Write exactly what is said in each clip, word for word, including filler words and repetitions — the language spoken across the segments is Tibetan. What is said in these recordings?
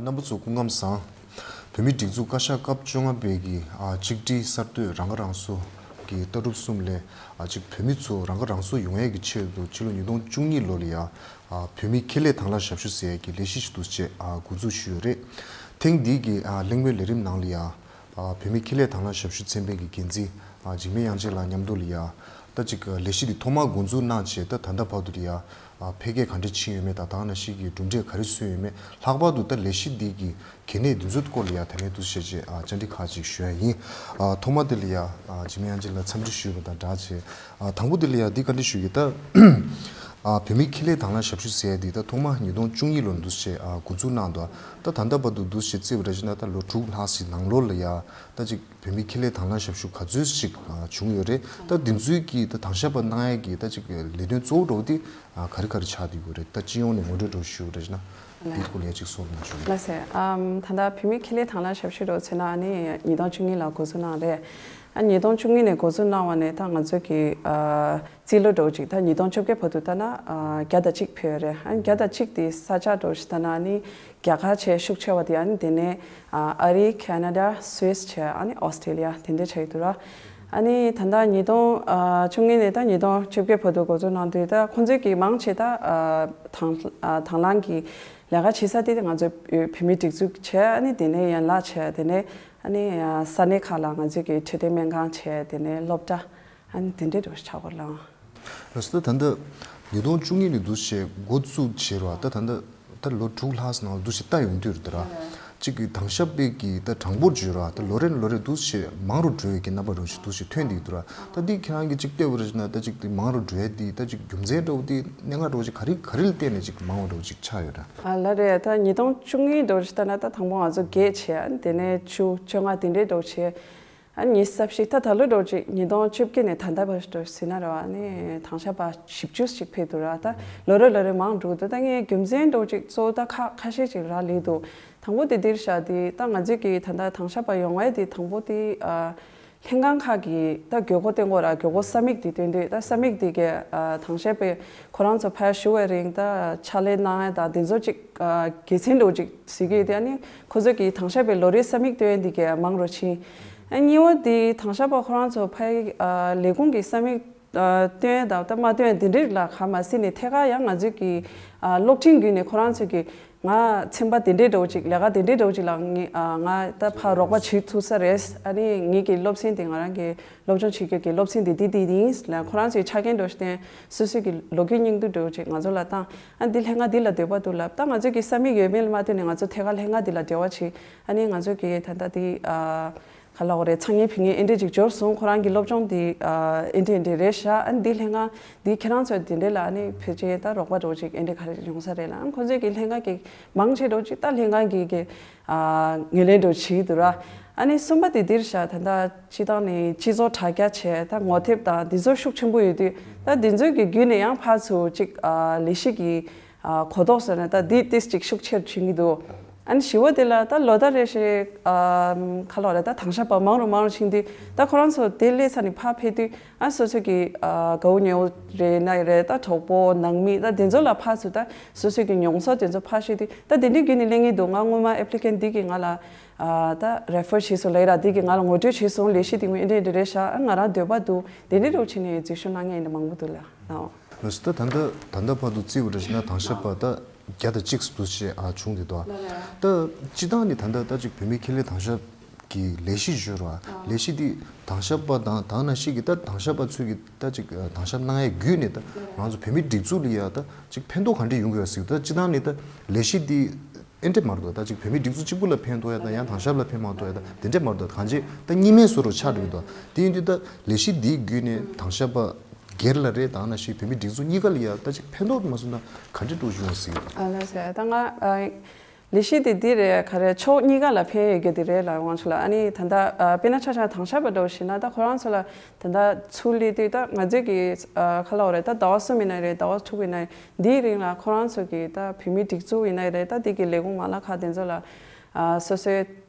རྣམ་པ་ཚོ་སྐུ་ཁམས་བཟང་། བོད་མིའི་སྒྲིག་འཛུགས་བཀའ་ཤག་སྐབས་བཅོ་ལྔ་པའི་གི་ཨ་གཅིག་སྒྲིལ་གསར་གཏོད་རང་ཁ་རང་གསོ་གི་ལྟ་གྲུབ་གསུམ་ལས་ཨ་གཅིག་བོད་མི་ཚོ་རང་ཁ་རང་གསོ་ཡོང་ཡས་ཀྱི་ཆེད་དུ་ཕྱི་ལོ་ཉིས་སྟོང་བཅུ་གཉིས་ལོ་ལ་ཡ་ཨ་བོད་མིའི་ཁེ་ལས་དང་བླངས་ཞབས་ཞུ་ཟེར་ཡས་ཀྱི་ལས་གཞི་ཞིག་འདུག་སེ་ཨ་འགོ་འཛུགས་ཞུས་ཡོད་རེད། ཐེངས་འདིའི་གི་ཨ་གླེང་མོལ་ལས་རིམ་ནང་ལ་ཡ་ཨ་བོད་མིའི་ཁེ་ལས་དང་བླངས་ཞབས་ཞུ་ཚན་པའི་གི་འགན་འཛིན་ཨ་འཇིགས་མེད་དབྱངས་ཅན་ལགས་མཉམ་དུ་ལ་ཡ་ད་ཅིག་ལས་གཞི་འདི་ཐོག་མར་འགོ་འཛུགས་གནང་བྱས་ད་ད་ལྟ་བར་དུ་ལ་ཡ་ཨ་འཕེལ་རྒྱས་ག་འདྲ་ཕྱིན་ཡོད་མེད་དང་ད་ག་ནང་བཞིན་གྱི་གྲུབ་འབྲས་ག་རེ་སོན་ཡོད་མེད། ལྷག་པར་དུ་ད་ལས་གཞི་འདི་གི་གལ་གནད་འདི་ཚོའི་སྐོར་ལ་ཡ་དེ་ནས་འདུག་སེ་བྱས་ཨ་བཅར་འདྲི་ཁག་ཅིག་ཞུ་ཡ་ཡིན། ཨ་ཐོག་མ་དེ་ལ་ཡ་ཨ་འཇིགས་མེད་དབྱངས་ཅན་ལགས་འཚམས་འདྲི་ཞུས་པ་དང་སྦྲགས་བྱས་ཨ་དང་པོ་དེ་ལ་ཡ་འདི་བཀའ་འདྲི་ཞུ་གི་ད། ཨ་བོད་མིའི་ཁེ་ལས་དང་བླངས་ཞབས་ཞུ་ཟེར་ཡ་འདི་ད་ཐོག་མ་ཉིས་སྟོང་བཅུ་གཉིས་ལོ་འདུག་སེ་ཨ་འགོ་འཛུགས་གནང་འདུག་ད་ད་ལྟ་བར་དུ་འདུག་སེ་བརྩིས་པ་རེད་ཅེ་ན་ད་ལོ་དྲུག་ལྷག་ཙམ་ནང་ལོགས་ལ་ཡ་ད་ཅིག་བོད་མིའི་ཁེ་ལས་དང་བླངས་ཞབས་ཞུ་ག་ཚོད་ཅིག་ཨ་བྱུང་ཡོད་རེད། ད་འདི་ཚོའི་གི་ད་དང་ཞབས་པ་གནང་ཡ་གི་ད་ཅིག་ལས་དོན་གཙོ་བོ་འདྲ་བོ་དེ་ཨ་ག་རེ་ག་རེ་ཆགས་བསྡད་ཡོད་རེད། ད་སྤྱི་ཡོངས་ནས་ངོ་སྤྲོད་འདྲ་བོ་ཞུ་བ་རེད་ཅེ་ན་འདིའི་སྐོར་ལ་ཡ་ཅིག་གསུང་རོགས་གནང་ཞུ་གི། ལགས་སེ། ཨམ་ད་ལྟ་བོད་མིའི་ཁེ་ལས་དང་བླངས་ཞབས་ཞུ་འདྲ་བོ་མཚོན་ན་ཨ་ནི་ཉིས་སྟོང་བཅུ་གཉིས་ལ་འགོ་འཛུགས་གནང་རེད། ཨ་ཉིས་སྟོང་བཅུ་གཉིས་ནས་འགོ་འཛུགས་གནང་བ་ནས་ད་ང་ཚོ་གི་ཨ་རྩིས་ལོ་འདྲ་བོ་ཅིག་ད་ཉིས་སྟོང་བཅོ་བརྒྱད་བར་དུ་ལྟ་ན་ཨ་བརྒྱ་དང་གཅིག་ཕེབས་ཡོད་རེད། ཨ་བརྒྱ་དང་གཅིག་དེ་ས་ཆ་འདྲ་བོ་ཞིག་ལྟ་ན་ཨ་ནི་རྒྱ་གར་བྱས་ཤུགས་ཆེ་བ་དེ། ཨ་ནི་དེ་ནས་ཨ་ཨ་རི། ཁེ་ན་ཌ། སུད་སི་བྱས་ཨ་ནི་ཨོ་སི་ཀྲི་ལི་ཡ་དེ་འདྲས་ཆགས་ཡོད་འདུག་ར། ཨ་ནི་ད་ལྟ་ཉིས་སྟོང་ཨ་བཅུ་གཉིས་ནས་ད་ཉིས་སྟོང་བཅོ་བརྒྱད་བར་དུ་འགོ་འཛུགས་གནང་དུས་ད་ཁོང་ཚོས་ཀྱི་མང་ཆེ་ད་ཨ་དང་ཨ་དང་བླངས་ཀྱི་ལས་ཀ་བྱེད་ས་དེ་ང་ཚོའི་བོད་མིའི་སྒྲིག་འཛུགས་བྱས། ཨ་ནི་དེ་ནས་ཡན་ལག་བྱས། དེ་ནས་ཨ་ནི་ས་གནས་ཁག་ལ་ང་ཚོས་ཀྱི་འཕྲོད་བསྟེན་སྨན་ཁང་བྱས། དེ་ནས་སློབ་གྲྭ། ཨ་ནི་དེ་འདྲས་འདྲ་བོ་ཆགས་ཡོད་རེད་ལགས། ལགས་སོ། ད་ལྟ་ཉིས་སྟོང་བཅུ་གཉིས་ནས་འདུག་སེ་འགོ་བཙུགས་བྱས་ར་ད་ད་ལྟ་ད་ལོ་དྲུག་ལྷག་ཙམ་ནང་འདུག་སེ་ལྟ་ཡོང་དུས་རེད་ད་ར། གཅིག་གི་དང་ཞབས་པའི་གི་ད་གྲངས་འབོར་བརྗོད་ར་ད་ལོ་རེ་ནས་ལོ་རེ་འདུག་སེ་མང་རུ་འགྲོ་བའི་གི་རྣམ་པ་འདྲ་བོ་ཞིག་འདུག་སེ་ཐོན་བསྡད་ཡོད་ད་ར། ད་འདི་ཁྱེད་རང་གིས་གཅིག་བལྟས་པ་རེད་ན་ད་གཅིག་འདི་མང་རུ་འགྲོ་ཡ་འདི་ད་གཅིག་རྒྱུ་མཚན་འདྲ་བོ་འདི་གནད་འགག་འདྲ་བོ་ཅིག་ག་རེ་ག་རེ་ལ་བརྟེན་ནས་གཅིག་མང་བ་འདྲ་བོ་ཅིག་ཆགས་ཡོད་ར། ཨ་ལགས་རེད། ད་ཉིས་སྟོང་བཅུ་གཉིས་འདྲ་བོ་ཞིག་ལྟ་ན་ད་དང་པོ་ང་ཚོ་བརྒྱད་བྱས། ཨ་ནི་དེ་ནས་བཅུ། བཅོ་ལྔ་དེ་འདྲས་འདྲ་བོ་བྱས། ཨ་ནི་ཉི་ཤུ་རྩ་བཞི། ད་ད་ལོ་འདྲ་བོ་ཅིག་ཉིས་སྟོང་བཅོ་བརྒྱད་ནས་ད་ལྟ་བར་དུ་ཟེར་ན་རེད་བ། ཨ་ནི་དང་ཞབས་པ་བཞི་བཅུ་ཞིག་ཕེབས་འདུག་ར། ད་ལོ་རེ་ལོ་རེ་མང་འགྲོ་འདུག་ད་ངས་རྒྱུ་མཚན་འདྲ་བོ་ཅིག་གཙོ་བོ་ད་ཁ་ཁ་ཤས་ཅིག་རག་ལས་འདུག་དང་པོ་དེ་འདིར་བཞག་དེ་ད་ང་ཚོས་ཀྱི་ད་ལྟ་དང་ཞབས་པ་ཡོང་བའི་དེ་དང་པོ་དེ་ཨ་ལྷན་ཁང་ཁག་གི་ད་དགོས་མཁོ་བསྟན་དགོས་ར། དགོས་མཁོ་ས་མིག་དེ་བཏོན་དུས་ད་ས་མིག་དེ་གས་ཨ་དང་ཞབས་པའི་ཁོ་རང་ཚོ་ཕར་བཞུགས་པའི་རིང་ད་ཕྱག་ལས་གནང་ཡ་ད་དེ་ཚོ་ཅིག་ཨ་དགེ་མཚན་འདྲ་བོ་ཅིག་གཟིགས་ཀྱི་ཡོད་དེ། ཨ་ནི་ཁོ་ཚོ་གི་དང་ཞབས་པའི་ལོ་རེའི་ས་མིག་བཏོན་ཡ་དེ་གས་མང་རུ་ཕྱིན། ཨ་གཉིས་པ་དེ་དང་ཞབས་པ་ཁོ་རང་ཚོ་ཕ་ཡི་ཨ་ལས་ཁུངས་ཀྱི་ས་མིག་ཨ་སྟོན་དང་ད་མ་སྟོན་དེ་འདྲའི་ལ་ག་མ་སྲིད་ནས་ཐད་ཀར་ཡང་ང་ཚོས་ཀྱི་ཨ་གློག་འཕྲིན་བརྒྱུད་ནས་ཁོ་རང་ཚོས་ཀྱི་ང་ཚན་པ་དེ་འདྲའི་འདྲ་བོ་ཅིག་ལས་ཀ་དེ་འདྲའི་འདྲ་བོ་ཅིག་ལ་ངས་ཨ་ང་ད་ཕར་རོགས་པ་བྱེད་ཐུབ་ས་རེད། ཨ་ནི་ངེད་ཀྱི་སློབ་ཚན་དེ་ང་རང་གི་སློབ་སྦྱོང་བྱེད་རྒྱུ་གི་སློབ་ཚན་དེ་འདི་འདི་ཡིན་ལ་ཁོ་རང་ཚོའི་ཆ་རྐྱེན་འདྲ་བོ་ཞིག་བསྟན། སོ་སོའི་གི་ལོ་རྒྱུས་སྙིང་བསྡུས་འདྲ་བོ་ཅིག་ང་ཚོ་ལ་བཏང་། ཨ་འདི་ལྷན་ཁང་འདི་ལ་འདོད་པ་འདུག་ལབ། ད་ང་ཚོས་ཀྱི་ས་མིག་ཡོད་མེད་ལ་མ་ལྟོས་ནས་ང་ཚོ་ཐད་ཀར་ལྷན་ཁང་འདི་ལ་འབྲེལ་བ་བྱེད། ཨ་ནི་ང་ཚོས་ཀྱི་ད་ལྟ་འདི་ཨ་ག་ལབ་དགོས་རེད། འཚང་ཉིན་ཕུད་ཉིན་ཨེ་འདྲས་ཅིག་འབྱོར་སོང་། ཁོ་རང་གི་སློབ་སྦྱོང་འདི་ཨ་ཨེ་འདྲས་ཨེ་འདྲས་རེད་ཤག་ཨ་ནི་འདི་ལྷན་ཁང་འདི་ཁྱེད་རང་ཚོ་འདི་འདྲས་ལ་ཨ་ནི་ཕལ་ཆེར་ད་རོགས་པ་འདྲ་བོ་ཅིག་ཨེ་འདྲས་ག་རེ་ཡོང་ས་རེད་ལ། ཨ་ཁོ་ཚོས་ཀྱི་ལྷན་ཁང་གི་མང་ཆེ་འདྲ་བོ་ཅིག་ད་ལྷན་ཁང་གི་གི་ཨ་ངོས་ལེན་འདྲ་བོ་བྱེད་ཀྱི་འདུག་ར། ཨ་ནི་གསུམ་པ་དེ་འདིར་བཞག་ད་ལྟ་སྤྱི་བཏང་ནས་སྤྱི་ཚོགས་དྲ་རྒྱ་བྱས་ད་ངོ་དེབ་དང་འདི་ཚོ་ཤུགས་ཆེན་པོ་ཡོད་དུས་ད་འདི་ཚོའི་གི་བརྒྱུད་ནས་ཡང་ཕར་ཚུར་ཅིག་ཨ་ལས་གཞི་གི་ཨ་གོ་རྟོགས་ཟེར་ན་ད་འདི་ཏིས་ཅིག་ཤུགས་ཆེར་བྱེད་ཀྱི་འདུག་ཨ་ནི་བཞི་པ་དེ་ལ་ད་ལོ་ལྟར་རེ་བཞིན་ཨ་ག་ལབ་རེད། ད་དང་ཞབས་པ་མང་རུ་མང་རུ་ཕྱིན་དུས་ད་ཁོ་རང་ཚོ་དེ་སླེབས་ཚར་ནས་ཕར་ཕེབས་དུས་ཨ་སོ་སོ་གི་ཨ་དགའ་བོ་ཉེ་བོ་རེད་ན་རེད། ད་གྲོགས་པོ་ནང་མི་ད་དེ་ཚོ་ལ་ཕར་ཚུར་ད་སོ་སོ་གི་མྱོང་ཚོར་དེ་ཚོ་ཕར་བཤད་དུས་ད་དེ་འདྲའི་བརྒྱུད་ནས་སླེབས་ཀྱི་འདུག་ང་སྔོན་མ་ཨེ་པི་ལི་ཀན་འདི་གིས་ང་ལ་ཨ་ད་རེ་ཕར་བྱས་སོང་ལབ་ཡ་ར། འདི་གིས་ང་ལ་ངོ་སྤྲོད་བྱས་སོང་། ལས་གཞི་འདི་ངོས་འདི་འདྲ་རེད་ཤག་ཨ་ང་རང་འདོད་པ་འདུག་དེ་འདྲའི་རུ་ཕྱིན་ནས་འཛུལ་ཞུགས་གནང་མཁན་འདི་མང་པོ་འདུག་ལ་ཨོ། ལགས་སོ། ད་ད་ལྟ་ད་ལྟ་བར་དུ་བརྩིས་པ་རེད་ན་དང་ཞབས་པ་ད་བརྒྱ་དང་གཅིག་འདུག་ཅེས་ཨ་བྱུང་འདི་འདུག་ལ་ལ། ད་སྤྱི་བཏང་ནས་ད་ལྟ་ད་ཅིག་བོད་མིའི་ཁེ་ལས་དང་ཞབས་ཀྱི་ལས་གཞི་བཟོས་ར། ལས་གཞི་འདི་དང་ཞབས་པ་དང་དང་ནང་བཞིན་གྱི་ད་དང་ཞབས་པ་ཚོས་ཀྱི་ད་ཅིག་དང་ཞབས་གནང་ཡའི་བརྒྱུད་ནས་ད་ང་ཚོ་བོད་མིའི་སྒྲིག་འཛུགས་ལ་ཡ་ད་ཅིག་ཕན་ཐོགས་ག་འདྲས་ཡོང་གི་ཡོད་ཟེར་ད་སྤྱི་བཏང་ནས་ད་ལས་གཞི་འདི་ཨེ་འདྲས་མ་རེད་ད། ཅིག་བོད་མིའི་སྒྲིག་འཛུགས་གཅིག་པུ་ལ་ཕན་ཐོགས་ཡ་ད་ཡང་དང་ཞབས་ལ་ཕན་མ་ཐོགས་ཡ་ད་དེ་འདྲས་མ་རེད་ད། གང་ཅི་ད་གཉིས་སྨན་བཟོ་འདྲ་ཆགས་འགྲོ་གི་འདུག་དེ་ཡིན་དུས་ད་ལས་གཞི་འདིའི་བརྒྱུད་ནས་དང་ཞབས་པ་སྒེར་ལ་རེད་དང་ནང་བཞིན་བོད་མིའི་སྒྲིག་འཛུགས་གཉིས་ཀ་ལ་ཡ་ད་ཅིག་ཕན་ཐོགས་མ་སོང་ན་ག་འདྲས་འགྲོ་ཡོང་ཟེར་གི་འདུག་ཨ་ལགས་སོ། ད་ང་ཨ་ལས་གཞི་དེ་འདི་རེད་ག་རེ་ཕྱོགས་གཉིས་ཀ་ལ་ཕན་ཡོད་རྒྱུ་དེ་རེད་ལ་དབང་ཆོག་ལ། ཨ་ནི་ད་ལྟ་ཨ་དཔེར་ན་ཆ་བཞག་དང་ཞབས་པ་འདྲ་བོ་ཞིག་ན་ད་ཁོ་རང་ཚོ་ལ་ད་ལྟ་ཚུར་སླེབས་དུས་ད་ང་ཚོས་ཀྱི་ཨ་ག་ལབ་དགོས་རེད། ད་ཟླ་བ་གསུམ་ཡིན་ན་རེད། ཟླ་བ་དྲུག་ཡིན་ན་རེད། འདིའི་རིང་ལ་ཁོ་རང་ཚོ་གི་ད་བོད་མིའི་སྒྲིག་འཛུགས་ཡིན་ན་རེད། ད་འདི་གི་ལས་ཁུངས་མ་ལག་ཁག་དེ་ཚོ་ལ་ཨ་སོ་སོའི་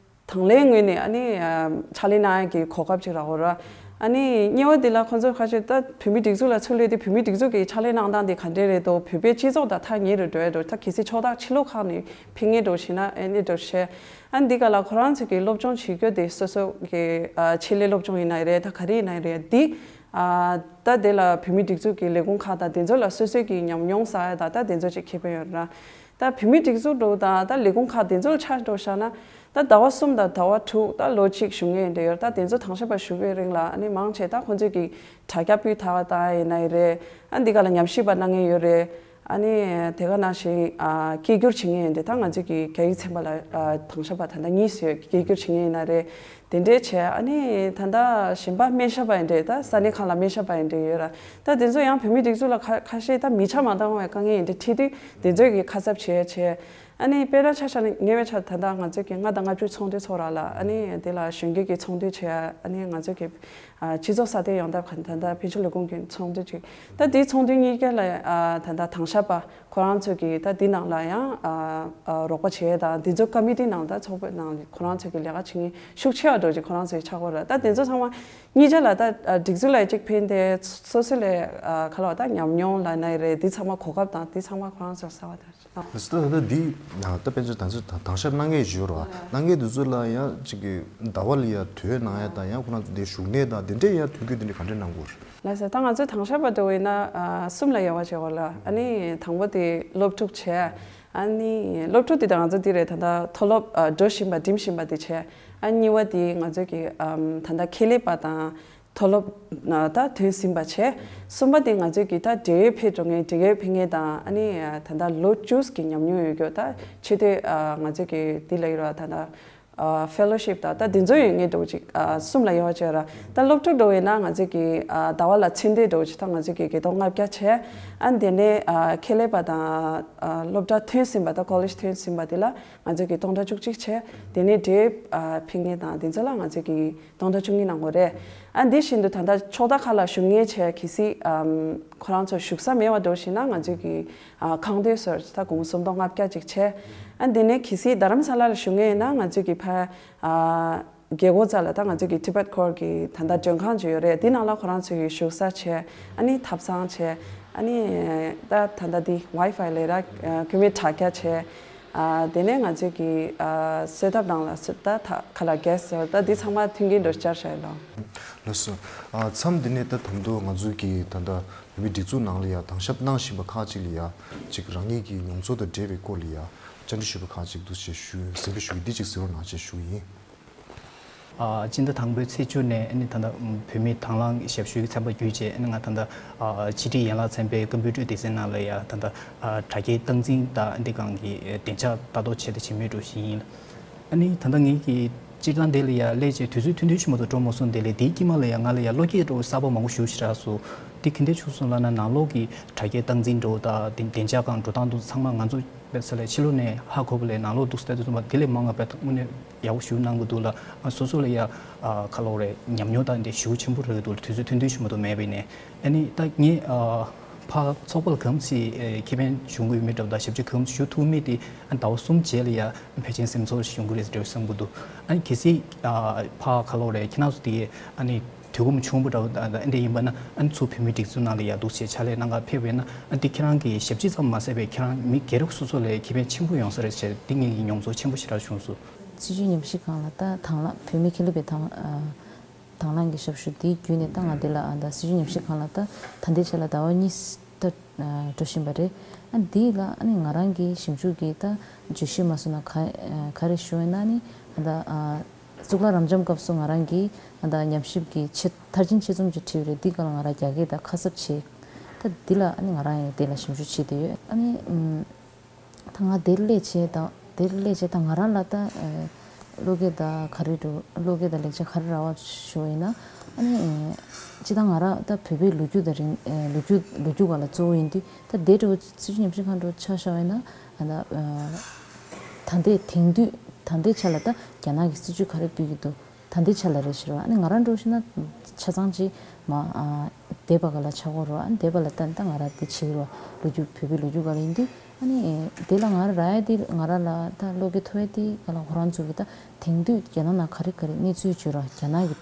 དང་ལེན་ངོས་ནས་ཨ་ནི་ཨ་ཕྱག་ལས་གནང་ཡ་གི་གོ་སྐབས་ཅིག་རག་གོ་ར། ཨ་ནི་གཉིས་པ་དེ་ལ་ཁོང་ཚོས་ཁ་ཤས་ད་བོད་མིའི་སྒྲིག་འཛུགས་ལ་ཚུར་སླེབས་ཏེ་བོད་མིའི་སྒྲིག་འཛུགས་ཀྱི་ཕྱག་ལས་གནང་སྟངས་དེ་ག་འདྲས་རེད་འདུག་བོད་པའི་སྤྱི་ཚོགས་དང་ཐག་ཉེ་རུ་འགྲོ་ཡ་འདུག་ད་གལ་སྲིད་ཕྱོགས་མཐའ་ཕྱི་ལོགས་ཁག་ནས་ཕེབས་མཁན་འདྲ་བོ་ཞིག་ན་ཨ་ནི་འདྲ་བོ་བཤད། ཨ་ནི་འདི་ག་ལ་ཁོ་རང་ཚོ་གི་སློབ་སྦྱོང་བྱེད་རྒྱུ་དེ་སོ་སོ་གི་ཨ་ཆེད་ལས་སློབ་སྦྱོང་ཡིན་ན་རེད། ད་ག་རེ་ཡིན་ན་རེད། འདི་ཨ་ད་དེ་ལ་བོད་མིའི་སྒྲིག་འཛུགས་ཀྱི་ལས་ཁུངས་ཁག་དང་དེ་ཚོ་ལ་སོ་སོའི་གི་ཉམས་མྱོང་བསགས་ཡ་དང་ད་དེ་ཚོ་ཅིག་ཁེ་ཕན་ཡོད་ར། ད་བོད་མིའི་སྒྲིག་འཛུགས་འདྲ་བོ་དང་ད་ལས་ཁུངས་ཁག་དེ་ཚོ་ལ་ཆ་འགྲོ་བཞག་ན། ད་ཟླ་བ་གསུམ་དང་ཟླ་བ་དྲུག་ད་ལོ་གཅིག་བཞུགས་མཁན་དེ་ཡོད། ད་དེ་ཚོ་དྭངས་ཞབས་པ་བཞུགས་པའི་རིང་ལ་ཨ་ནི་མང་ཆེ་ད་ཁོང་ཚོས་ཀྱི་དྲ་རྒྱ་སྤུས་དག་བཏང་ཡ་ཡིན་ན་ཡི་རེད། ཨ་འདི་ག་ལ་ཉམས་ཞིབ་པ་གནང་མཁན་ཡོད་རེད། ཨ་ནི་དེ་ག་ནང་བཞིན་ཨ་སྐད་སྒྱུར་བྱེད་མཁན་ཡིན་དེ་ད་ང་ཚོས་ཀྱི་རྒྱ་ཡིག་ཚན་པ་ལ་ཨ་དྭངས་ཞབས་པ་ད་ལྟ་གཉིས་ཡོད། སྐད་སྒྱུར་བྱེད་མཁན་ཡིན་ན་རེད། དེ་འདྲས་བྱས་ཨ་ནི་ད་ལྟ་གཞན་པ་སྨན་ཞབས་པ་ཡིན་དེ་ད་ས་གནས་ཁག་ལ་སྨན་ཞབས་པ་ཡིན་དེ་ཡོད་ར། ད་དེ་ཚོ་ཡང་བོད་མིའི་སྒྲིག་འཛུགས་ལ་ཁ་ཁ་ཤས་ད་མི་ཆ་མ་འདང་བའི་དཀའ་ངལ་ཡིན་དེ་འཕྲད་དུས་དེ་ཚོས་ཀྱི་ཁ་གསབ་བྱས་བྱས། ཨ་ནི་དཔེར་ན་ཆ་བཞག་ན་ཉེ་བའི་ཆར་ད་ལྟ་ང་ཚོས་ཀྱི་ལྔ་དང་ལྔ་བཅུ་ཚོགས་འདུའི་ཚོགས་ར་ལ་ཨ་ནི་དེ་ལ་གཞོན་སྐྱེས་ཀྱི་ཚོགས་འདུ་བྱས། ཨ་ནི་ང་ཚོས་ཀྱི་ཨ་སྤྱི་ཚོགས་སྲ་བརྟན་ཡོང་ཐབས་ག་ད་ལྟ་ཕན་ཆད་ལས་ཁུངས་ཀྱི་ཚོགས་འདུ་ཅིག་ད་དེའི་ཚོགས་འདུ་གཉིས་ཀ་ལ་ཨ་ད་ལྟ་དྭངས་ཞབས་པ་ཁོ་རང་ཚོས་ཀྱི་ད་འདི་ནང་ལ་ཡང་ཨ་ཨ་རོགས་པ་བྱས་དང་འདི་ཚོ་ཀ་མི་ཊི་ནང་ད་ཚོགས་པའི་ནང་ཁོ་རང་ཚོས་ཀྱི་ལས་ཀ་བྱེད་མཁན་ཤུགས་ཆེ་བ་འགྲོ་ཅིག་ཁོ་རང་ཚོའི་ཆག་སྒོ་ར། ད་དེ་ཚོ་ཚང་མ་གཉིས་ཆ་ལ་ད་ཨ་སྒྲིག་འཛུགས་ལ་གཅིག་ཕན་ཏེ་སོ་སོ་ལས་ཨ་ག་ལ་བ་ད་ཉམས་མྱོང་ལ་ན་ཡི་རེད། འདི་ཚང་མ་གོ་སྐབས་དང་འདི་ཚང་མ་ཁོ་རང་ཚོར་གསར་བ་དང་། ལགས་སོ། ད་ད་འདི་ད་དཔེ་ཆ་དང་ཆ་དང་དང་ཤབ་གནང་མཁན་ཞུ་རོགས། གནང་མཁན་དེ་ཚོ་ལ་ཡང་ཅིག་གི་ཟླ་བ་ལ་ཡ་དོས་གནང་ཡ་དང་ཡང་ཁོ་རང་ཚོ་དེ་བཞུགས་གནས་དང་དེ་འདྲས་ཡང་དུས་རྒྱུན་དེ་འདྲས་ག་འདྲས་གནང་དགོས་རེད། ལགས་སོ། ད་ང་ཚོའི་དྭངས་ཞབས་པ་འདྲ་བོ་ཡིན་ན་ཨ་གསུམ་ལ་དབྱེ་བ་ཕྱེ་བ་ལ་ཨ་ནི་དང་པོ་དེ་སློབ་ཕྲུག་བྱས། ཨ་ནི་སློབ་ཕྲུག་དེ་དང་ང་ཚོ་དེ་རེད། ད་ལྟ་མཐོ་སློབ་ཨ་འགྲོ་བཞིན་པ་འགྲིམ་བཞིན་པ་དེ་བྱས། ཨ་གཉིས་པ་དེ་ང་ཚོའི་གི་ཨམ་ད་ལྟ་ཁེ་ལས་པ་དང་། མཐོ་སློབ་ན་ད་ཐོན་ཟིན་པ་བྱས། གསུམ་པ་དེ་ང་ཚོས་ཀྱི་ད་འབྲེལ་ཡོད་ཕེབས་འགྲོ་མཁན་འབྲེལ་ཡོད་ཕེབས་མཁན་དང་ཨ་ནི་ད་ལྟ་ལོ་བཅུ་གི་ཉམས་མྱོང་ཡོད་རྒྱུ་ད་ཆེ་མཐོའི་ང་ཚོས་ཀྱི་འདི་ལ་ཡོད་ར་ད་ལྟ་ཕེ་ལོ་ཤིབ་དང་ད་དེ་ཚོ་ཡོད་མཁན་འདྲ་བོ་ཅིག་གསུམ་ལ་དབྱེ་བ་བྱས་ར། ད་སློབ་ཕྲུག་འདྲ་བོ་ཡིན་ན་ང་ཚོས་ཀྱི་ཟླ་བ་ལ་ཚེ་འདས་འདྲ་བོ་ཅིག་ད་ང་ཚོས་ཀྱི་བརྒྱད་སྟོང་ལྔ་བརྒྱ་བྱས། ཨ་ནི་དེ་ནས་ཁེ་ལས་པ་དང་སློབ་གྲྭ་ཐོན་ཟིན་པ་ད་ཀོ་ལེཇ་ཐོན་ཟིན་པ་དེ་ལ་ང་ཚོས་ཀྱི་སྟོང་ཕྲག་བཅུ་གཅིག་བྱས། དེ་ནས་འབྲེལ་ཡོད་ཕེབས་མཁན་དང་དེ་ཚོ་ལ་ང་ཚོས་ཀྱི་སྟོང་ཕྲག་བཅུ་གཉིས་གནང་དགོས་རེད། ཨ་འདི་བཞིན་དུ་ད་ལྟ་ཕྱོགས་མཐའ་ཁག་ལ་བཞུགས་མཁན་བྱས་གལ་སྲིད་ཨམ་ཁོ་རང་ཚོ་བཞུགས་ས་མེད་པ་འདྲ་བོ་ཞིག་ན་ང་ཚོས་ཀྱི་ཨ་ཁང་སྡོད་སོར་ད་དགུང་སུམ་སྟོང་ལྔ་བརྒྱ་ཅིག་བྱས། ཨ་འདི་ནས་གལ་སྲིད་རྡ་རམ་ས་ལ་ལ་བཞུགས་མཁན་ཡིན་ན་ང་ཚོས་ཀྱི་ཕ་ཨ་རྒྱལ་སྒོ་རྩ་ལ་ད་ང་ཚོས་ཀྱི་Tibet Core་གི་ད་ལྟ་མགྲོན་ཁང་ཅིག་ཡོད་རེད། འདི་ནང་ལ་ཁོ་རང་ཚོས་ཀྱི་བཞུགས་ས་བྱས། ཨ་ནི་ཐབ་ཚང་བྱས། ཨ་ནི་ད་ད་ལྟ་འདི་Wi-Fi་ལས་ར་ཁྱོད་མི་དྲ་རྒྱ་བྱས། ཨ་དེ་ནས་ང་ཚོས་ཀྱི་ཨ་གསོལ་ཐབ་ནང་ལ་སུ་ད་ད་ག་ལ་གེ་སི་ད་འདི་ཚང་མ་མཐུན་རྐྱེན་འདྲ་བཅར་བྱས་ལོ། ལགས་སོ། ཨ་མཚམས་འདི་ནས་ད་དམ་དུ་ང་ཚོས་ཀྱི་ད་ལྟ་བོད་མིའི་སྒྲིག་འཛུགས་ནང་ལ་ཡ་དྭངས་ཞབས་གནང་བཞིན་པ་ཁག་ཅིག་ལ་ཡ་ཅིག་རང་ཉིད་ཀྱི་མྱོང་ཚོར་དང་འབྲེལ་བའི་སྐོར་ལ་ཡ་བཅར་འདྲི་ཞུས་པ་ཁག་ཅིག་འདུག་ཅེས་ཞུ་གསལ་འདྲི་ཞུ་གི་འདི་ཅིག་གཟིགས་རོགས་གནང་ཅེས་ཞུ་གི་ཡིན། ཨ་སྤྱི་ཟླ་དང་པོའི་ཚེས་བཅུ་ནས་ཨ་ནི་ད་ལྟ་བོད་མིའི་དྭང་བླངས་ཞབས་ཞུའི་ཚན་པ་བརྒྱུད་བྱས་ཨ་ནི་ང་ད་ལྟ་ཨ་ཕྱི་དྲིལ་ཡན་ལག་ཚན་པའི་ཀམ་པུ་ཊར་སྡེ་ཚན་ནང་ལ་ཡ་ད་ལྟ་ཨ་དྲ་རྒྱའི་སྟངས་འཛིན་དང་འདི་སྒང་གི་བདེ་འཇགས་ལྟ་རྟོག་བྱས་ཏེ་བྱེད་མུས་འགྲོ་བཞིན་ཡིན། ཨ་ནི་ད་ལྟ་ངེད་ཀྱི་སྤྱིར་བཏང་དེ་ལ་ཡ་སླེབས་བྱས་དུས་ཚོད་ཐུང་ཐུང་ཞིག་མ་གཏོགས་འགྲོ་མ་སོང་། དེ་ལས་དེའི་དཀྱིལ་མ་ལ་ཡ་ང་ལ་ཡ་བློ་སྐྱེད་འདྲ་བོ་གསར་པ་མང་པོ་ཞེ་དྲག་སོང་། དེ་ག་འདྲས་བྱུང་སོང་ལབ་ན་ནང་ལོགས་ཀྱི་དྲ་རྒྱའི་སྟངས་འཛིན་འདྲ་བོ་དང་དེ་བདེ་འཇགས་སྒང་འགྲོ་སྟངས་འདུག་ཚང་མ་ང་ཚོ་དཔེ་ས་ལས་ཕྱི་ལོགས་ནས་ཧ་གོ་བ་ལས་ནང་ལོགས་འདུག་ས་ལྟ་དུས་ཙམ་པ་དེ་ལས་མང་བ་དཔེ་དངོས་གནས་ཡག་པོ་ཞེ་པོ་གནང་གི་འདུག་ལ། ཨ་སོ་སོ་ལ་ཡ་ཨ་ག་ལབ་དགོས་རེད། ཉམས་མྱོང་དང་དེ་ཞེ་པོ་ཆེན་པོ་རག་གི་འདུག་ལ། དུས་ཚོད་ཐུང་ཐུང་ཞིག་མ་གཏོགས་མེད་པ་ཡིན་ནའི། ཨ་ནི་ད་ངས་ཨ་ཕར་ཚོགས་པ་ལ་གང་ཞིག་ཨ་ཁེ་ཕན་བྱུང་གི་ཡོད་མེད་འདྲ་བ་དང་ཞབས་ཕྱི་གང་ཞིག་ཞུ་ཐུབ་མེད་དེ་ཨ་ཟླ་བ་གསུམ་རྗེས་ལ་ཡ་ཕལ་ཆེར་སེམས་ཚོར་ཞིག་ཡོང་གི་རེད་ཟེར་བསམ་གི་འདུག་ཨ་ནི་གལ་སྲིད་ཨ་ཕར་ག་ལབ་དགོས་རེད། ཁྱེད་རང་ཚོ་དེ་ཨ་ནི་དུས་ཁོམ་ཆུང་པོ་འདྲ་བོ་ཨ་འདྲ་ཡིན་པ་ན་ཨ་ནི་ཚུར་བོད་མིའི་སྒྲིག་འཛུགས་ནང་ལ་ཡ་འདུག་སེ་ཕྱག་ལས་གནང་ག་ཕེབས་པ་ཡིན་ན་ཨ་ནི་དེ་ཁྱེད་རང་གི་ཞབས་ཕྱི་ཙམ་མ་ཟད་པའི་ཁྱེད་རང་མི་སྒེར་སོ་སོ་ལ་ཁེ་ཕན་ཆེན་པོ་ཡོང་ས་རེད་ཟེར་དེ་ངེད་ཀྱི་མྱོང་ཚོར་ཆེན་པོ་ཞེ་དྲག་བྱུང་སོང་། སྲིད་བྱུས་ཉམས་ཞིབ་ཁང་ལ་ད་དང་བླངས་བོད་མི་ཁེ་ལས་པའི་དང་ཨ་དང་བླངས་ཀྱི་ཞབས་ཞུ་དེའི་བརྒྱུད་ནས་ད་ང་འདི་ལ་ཨ་ད་སྲིད་བྱུས་ཉམས་ཞིབ་ཁང་ལ་ད་ད་ལྟའི་ཆ་ལ་ཟླ་བ་གཉིས་ད་ཨ་འགྲོ་བཞིན་པ་རེད། ཨ་འདི་ལ་ཨ་ནི་ང་རང་གི་ཞིབ་འཇུག་གི་ད་བརྗོད་གཞི་མ་སོང་ན་ག་ཨ་ག་རེ་ཞུ་ཡོད་ན་ཨ་ནི་ཨ་ད་ཨ་གཙུག་ལག་རབ་འབྱམས་སྐབས་སུ་ང་རང་གི་ཨ་ད་ཉམས་ཞིབ་ཀྱི་ཆེད་མཐར་ཕྱིན་ཆེད་རྩོམ་ཅིག་བྲིས་ཡོད་རེད། འདི་སྒང་ལ་ང་རང་རྒྱ་སྐད་ད་ཁ་གསབ་བྱས། ད་འདི་ལ་ཨ་ནི་ང་རང་ཡང་འདི་ལ་ཞིབ་འཇུག་བྱེད་བསྡད་ཡོད། ཨ་ནི་ཨམ། ད་ང་དེར་སླེབས་བྱས་དང་དེར་སླེབས་བྱས་ད་ང་རང་ལ་ད་ཨེ་བློ་སྐྱེད་ད་ག་རེ་འདུག་བློ་སྐྱེད་ད་ལེགས་ཆ་ག་རེ་རག་པ་ཞུ་བ་ཡིན་ན། ཨ་ནི་ཨེ་སྤྱིར་བཏང་ང་རང་ད་བོད་པའི་ལོ་རྒྱུས་དང་རིང་ཨེ་ལོ་རྒྱུས་ལོ་རྒྱུས་སྒང་ལ་གཙོ་བོ་ཡིན་དུས་ད་དེ་འདྲ་བོ་སྲིད་བྱུས་ཉམས་ཞིབ་ཁང་འདྲ་བོ་ཆ་བཞག་པ་ཡིན་ན་ཨ་ད་ཨེ་ད་ལྟའི་དེང་དུས་ད་ལྟའི་ཆ་ལ་ད་རྒྱ་ནག་གི་སྲིད་བྱུས་ག་རེ་སྤེལ་གྱི་འདུག་ད་ལྟའི་ཆ་ལ་རེད་ཟེར་བ། ཨ་ནི་ང་རང་འདྲ་བོ་ཞིག་ན་ཆ་ཚང་ཅིག་མ་ཨ་འདས་པ་ག་ལ་ཆགས་ཀྱི་ཡོད་རེད། ཨ་ནི་འདས་པ་ལ་ལྟ་ནས་ད་ང་རང་འདི་བྱེད་ཀྱི་ཡོད་རེད། ལོ་རྒྱུས་བོད་པའི་ལོ་རྒྱུས་སྒང་ལ་ཡིན་དུས་ཨ་ནི་དེ་ལ་ང་རང་རག་ཡ་དེ་ང་རང་ལ་ད་བློ་སྐྱེད་ཐོབ་ཡ་དེ་ག་ལ་ཁོ་རང་ཚོ་གི་ད་དེང་དུས་རྒྱ་ནག་ནང་ག་རེ་ག་རེ་གནས་ཚུལ་བྱུང་ར་རྒྱ་ནག་གི་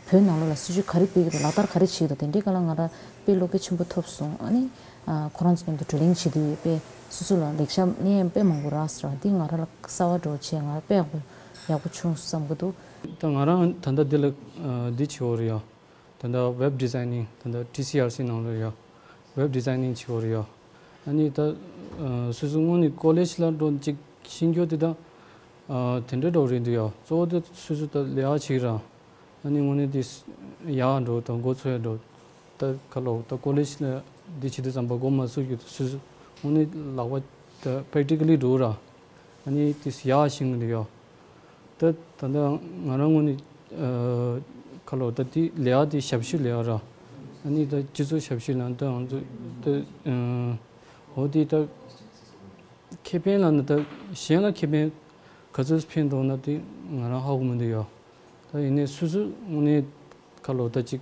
བོད་ནང་ལོགས་ལ་སྲིད་ཇུས་ག་རེ་སྤེལ་གྱི་འདུག་ལག་བསྟར་ག་རེ་བྱེད་ཀྱི་འདུག་དེ་འདྲའི་སྐོར་ལ་ང་རང་དཔེ་བློ་འགེལ་ཆེན་པོ་ཐོབ་སོང་། ཨ་ནི་ཨ་ཁོ་རང་ཚོ་མཉམ་དུ་བགྲོ་གླེང་བྱེད་དུས་དཔེ་སོ་སོ་ལ་ལེགས་ཆ་གནས་དཔེ་མང་པོ་རག་སོང་། འདི་ང་རང་ལ་གསར་པ་འདྲ་བོ་བྱས། ང་རང་དཔེ་ཡག་པོ་ཡག་པོ་བྱུང་བསམ་གྱི་འདུག་ད་ང་རང་ད་ལྟ་འདི་ལ་ཨ་འདི་བྱེད་དགོས་རེད་ཡ། ད་ལྟ་ཝེབ་ཌི་ཛའི་ནིང་ད་ལྟ་ཊི་སི་ཨར་སི་ནང་ལ་ཡ་ཝེབ་ཌི་ཛའི་ནིང་བྱེད་དགོས་རེད་ཡ། ཨ་ནི་ད་ཨ་སོ་སོ་དངོས་གནས་ཀོ་ལེཇ་ལ་འགྲོ་ཅིག་ཤེས་རྒྱུ་དེ་ད་ཨ་དེ་འདྲ་འདྲ་བོ་རེད་འདུག་ཡ། གཙོ་བོ་དེ་སོ་སོ་ད་ལས་ཀ་བྱེད་ར། ཨ་ནི་དངོས་གནས་དེ་ཡག་འགྲོ་དང་མགོ་ཚོས་འགྲོ། ད་ག་ལོ་ད་ཀོ་ལེཇ་ལ་འདི་བྱེད་དུས་ཙམ་པ་མགོ་མ་ཚོས་རྒྱུ་དེ་སོ་སོ་དངོས་གནས་ལག་པ་ད་པེ་རེག་ཊི་ཀ་ལི་འགྲོ་ར། ཨ་ནི་དེ་ཡག་ཤེས་ཀྱི་འདུག་ཡ། ད་ད་ལྟ་ང་རང་ངོས་ནས་ཨ་ཁ་ལོ་ད་དེ་ལས་ཀ་དེ་ཞབས་ཞུ་ལས་ཀ་ར། ཨ་ནི་ད་སྤྱི་ཚོགས་ཞབས་ཞུ་ལ་ད་ང་ཚོ་ད་ཨ་འོ་དེ་ད་ཁེ་ཕན་ལ་ནི་ད་གཞན་ལ་ཁེ་ཕན་ག་ཚོད་ཕན་ཐོགས་ན་དེ་ང་རང་ཧ་གོ་མི་འདུག་ཡ། ད་ཡིན་ནའི་སོ་སོ་དངོས་གནས་ཁ་ལོ་ད་ཅིག་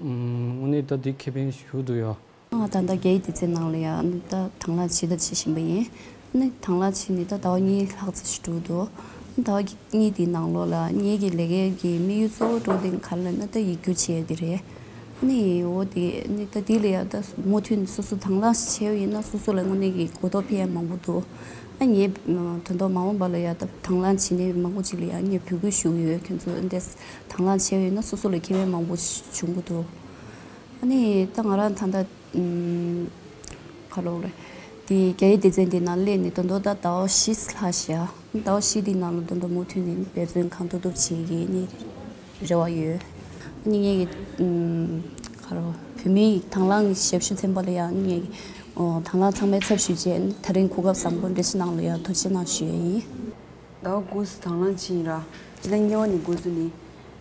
ཨུམ། དངོས་གནས་ད་འདི་ཁེ་ཕན་ཞུ་འདུག་ཡ། ང་ད་ལྟ་རྒྱའི་སྡེ་ཚན་ནང་ལ་ཡང་ད་དང་བླངས་བྱས་ད་བྱེད་བཞིན་པ་ཡིན། ཨ་ནི་དང་བླངས་བྱས་ནས་ད་ཟླ་བ་གཉིས་ལྷག་ཙམ་ཞིག་འགྲོ་འདུག་ཨ་ནི་ཟླ་བ་གཉིས་དེའི་ནང་ལོགས་ལ་ངེད་ཀྱི་ལས་ཀའི་གི་དམིགས་ཡུལ་གཙོ་བོ་འགྲོ་དེ་ག་རེ་ལབ་ན་ད་ཡིག་སྒྱུར་བྱེད་ཡ་དེ་རེད། ཨ་ནི་འོ་དེ་ཨ་ནི་ད་དེ་ལ་ཡང་ད་མུ་མཐུད་ནས་སོ་སོ་དང་བླངས་བྱས་པ་ཡིན་ན་སོ་སོ་ལ་དངོས་གནས་ཀྱི་གོ་རྟོགས་འཕེལ་ཡ་མང་པོ་འདུག་ཨ་ངས་དོན་དག་མ་འོངས་པ་ལ་ཡང་ད་དང་བླངས་བྱེད་མཁན་མང་པོ་ཅིག་ལ་ཡང་ངས་འབོད་སྐུལ་ཞུ་གི་ཡོད། ཁྱོད་ཚོ་ཨ་འདྲས་དང་བླངས་བྱས་པ་ཡིན་ན་སོ་སོ་ལ་ཁེ་ཕན་མང་པོ་བྱུང་གི་འདུག་ཨ་ནི་ད་ང་རང་ད་ལྟ་ཨམ། ག་ལབ་དགོས་རེད། དེ་རྒྱ་ཡིག་སྡེ་ཚན་དེ་ནང་སླེབས་ནས་ད་དུང་ད་ཟླ་བ་བཞི་ལྷག་བཞག་ཟླ་བ་བཞི་དེའི་ནང་ལ་ད་དུང་མུ་མཐུད་ནས་འབད་བརྩོན་གང་ཐུབ་ཐུབ་བྱེད་ཀྱི་ནི་རེ་བ་ཡོད། ཨ་ནི་ངེད་ཀྱི་ཨམ། ག་ལབ་དགོས་རེད། བོད་མིའི་དང་བླངས་ཞབས་ཞུ་ཚན་པ་ལ་ཡང་ངེད་ཀྱི་ཨོ་དང་བླངས་ཚང་མའི་ཚབ་ཞུས་བྱས་ད་རིང་གོ་སྐབས་བཟང་པོ་འགྲེལ་བཤད་གནང་ལ་ཡང་ཐུགས་རྗེ་གནང་ཞུ་ཡ་ཡིན། ཟླ་བ་དགུ་ཙམ་དང་བླངས་ཕྱིན་ཡིན་ར། སྤྱི་ཟླ་གཉིས་པ་ནས་འགོ་བཙུགས་ནས།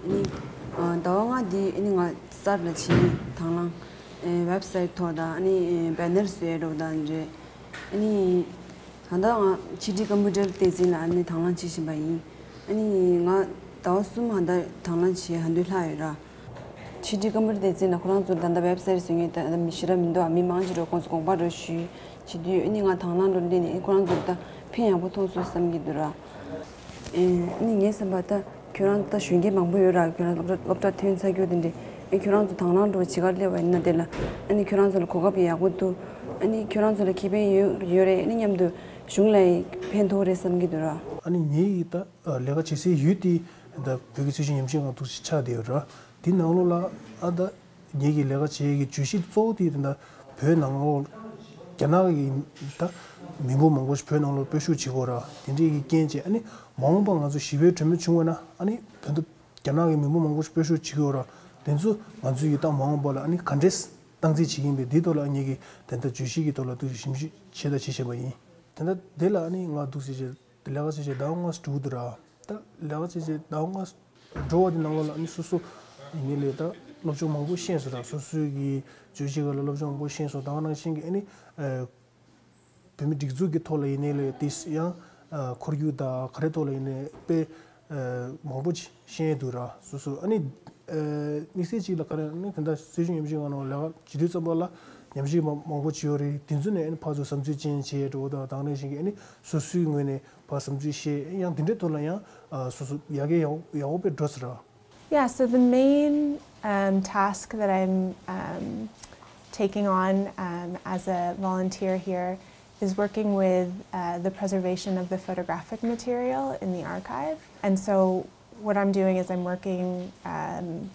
ཨ་ནི། ཨ་ཟླ་བ་ལྔ་འདི་ཨ་ནི་ང་གསར་ལ་ཕྱིན་ནས་དང་བླངས། ཨེ་ཝེབ་སའིཊ་ཐོག་དང་ཨ་ནི་ཨེ་བེ་ནར་བཟོ་ཡས་འདྲ་བོ་དང་རེད། ཨ་ནི། ད་ལྟ་ང་ཕྱི་དྲིལ་ཀམ་པུ་ཊར་སྡེ་ཚན་ལ་ཨ་ནི་དང་བླངས་བྱེད་བཞིན་པ་ཡིན། ཨ་ནི་ང་ཟླ་བ་གསུམ་ཧ་ད་དང་བླངས་བྱས་ཧ་འདོད་ལྷག་ཡོད་ར། ཕྱི་དྲིལ་ཀམ་པུ་ཊར་སྡེ་ཚན་ལ་ཁོ་རང་ཚོར་ད་ལྟ་ཝེབ་སའིཊ་བཟོ་མཁན་ད་ལྟ་མི་ཞེ་དྲག་མི་འདུག་མི་མང་ཆེ་འགྲོ་ཁོང་ཚོ་དགོངས་པ་འདྲ་ཞུས་བྱེད་དུས་ཨ་ནི་ང་དང་བླངས་འགྲོ་སླེབས་ནས་ཨ་ཁོ་རང་ཚོར་ད་ཕན་ཡག་པོ་ཐོགས་སོང་བསམ་གྱི་འདུག་ར། ཨེ་ཨ་ནི་ངས་བསམ་པ་ད་ཁྱོད་རང་ད་གཞོན་སྐྱེས་མང་པོ་ཡོད་ར། ཁྱོད་རང་སློབ་གྲྭ་སློབ་གྲྭ་ཐོན་ཚར་རྒྱུ་དེ་འདྲས་ཨ་ཁྱོད་རང་ཚོ་དང་བླངས་འགྲོ་བྱེད་གར་སླེབས་པ་ཡིན་ན་དེ་ལ་ཨ་ནི་ཁྱོད་རང་ཚོ་ལ་གོ་སྐབས་ཡག་པོ་འདུག་ཨ་ནི་ཁྱོད་རང་ཚོ་ལ་ཁེ་ཕན་ཡོད་ཡོད་རེད། ཨ་ནི་མཉམ་དུ་གཞུང་ལ་ཕན་ཐོགས་རེད་བསམ་གྱི་འདུག་ར། ཨ་ནི་ངེད་ཀྱི་ད་ལས་ཀ་བྱེད་སའི་ཡུལ་དེ་ད་བོད་ཀྱི་སྲིད་གཞུང་ཉམས་ཞིབ་ཁང་འདུག་སེ་ཆགས་བསྡད་ཡོད་ར། དེ་ནང་ལོགས་ལ་ཨ་ད་ངེད་ཀྱི་ལས་ཀ་བྱེད་ཡས་ཀྱི་བརྗོད་གཞི་གཙོ་བོ་དེ་ད་བོད་ནང་ལོགས་རྒྱ་ནག་གི་ད་མི་འབོར་མང་པོ་ཞིག་བོད་ནང་ལོགས་སྤོས་ཤུགས་བྱེད་དགོས་ར། དེ་འདྲའི་གི་རྐྱེན་བྱས་ཨ་ནི་མ་འོངས་པ་ང་ཚོ་ཞི་བའི་གྲོས་མོལ་བྱུང་བ་ན་ཨ་ནི་བོད་དུ་རྒྱ་ནག་གི་མི་འབོར་མང་པོ་ཞིག་སྤོས་ཤུགས་བྱེད་དགོས་ར། དེ་ཚོ་ང་ཚོ་ཡི་ད་མ་འོངས་པ་ལ་ཨ་ནི་ག་འདྲས་སྟངས་འཛིན་བྱེད་ཀྱིན་པའི་འདི་ཐོག་ལ་ངེད་ཀྱི་དེ་ལྟར་བརྗོད་གཞི་གི་ཐོག་ལ་ཏོག་ཙམ་ཞིབ་འཇུག་བྱེད་དང་བྱེད་བཞིན་པ་ཡིན། དེ་ལྟར་དེ་ལ་ཨ་ནི་ང་འདུག་ཟེར་བྱས་ལས་ཀ་བྱེད་བྱས་ཟླ་བ་ལྔ་འགྲོ་གི་འདུག་ར། ད་ལས་ཀ་བྱེད་བྱས་ཟླ་བ་ལྔ་འགྲོ་བ་དེ་ནང་ལོགས་ལ་ཨ་ནི་སོ་སོ་ངེད་ལས་ད་སློབ་སྦྱོང་མང་པོ་ཤེས་སོང་ར། སོ་སོའི་གི་བརྗོད་གཞི་སྒང་ལ་སློབ་སྦྱོང་མང་པོ་ཤེས་སོང་། ད་ག་ནང་བཞིན་གི་ཨ་ནི་བོད་མི་སྒྲིག་འཛུགས་ཀྱི་ཐོག་ལ་ཡིན་ནའི་ལས་དེ་ཡང་ཁོར་ཡུག་དང་ག་རེ་ཐོག་ལ་ཡིན་ནའི་དཔེ་མང་པོ་ཅིག་ཤེས་ཡས་འདུག་ར། སོ་སོ་ཨ་ནི་དམིགས་བསལ་ཅིག་ལ་ག་རེ་ཨ་ནི་དེ་འདྲ་སྲིད་གཞུང་ཉམས་ཞིབ་ཁང་ནང་ལས་ཀ་བྱེད་དུས་ཙམ་པ་ལ་ཉམས་ཞིབ་མང་པོ་བྱེད་ཡོད་རེད། དེ་ཚོ་ནས་ཨ་ནི་ཕར་ཚུར་བསམ་ཚུལ་ཅན་བྱེད་འགྲོ་བ་དང་དེ་ནང་བཞིན་གྱི་ཨ་ནི་སོ་སོའི་ངོས་ནས་ཕར་བསམ་ཚུལ་བཤད་ཡང་དེ་འདྲའི་ཐོག་ལ་ཡང་སོ་སོ་ཡག་གི་ཡག་ཡག་པོ་དཔེ་འགྲོ་ཟེར་ར། Yeah, so the main um, task that I'm um, taking on um, as a volunteer here is working with uh, the preservation of the photographic material in the archive. And so, what I'm doing is I'm working, um,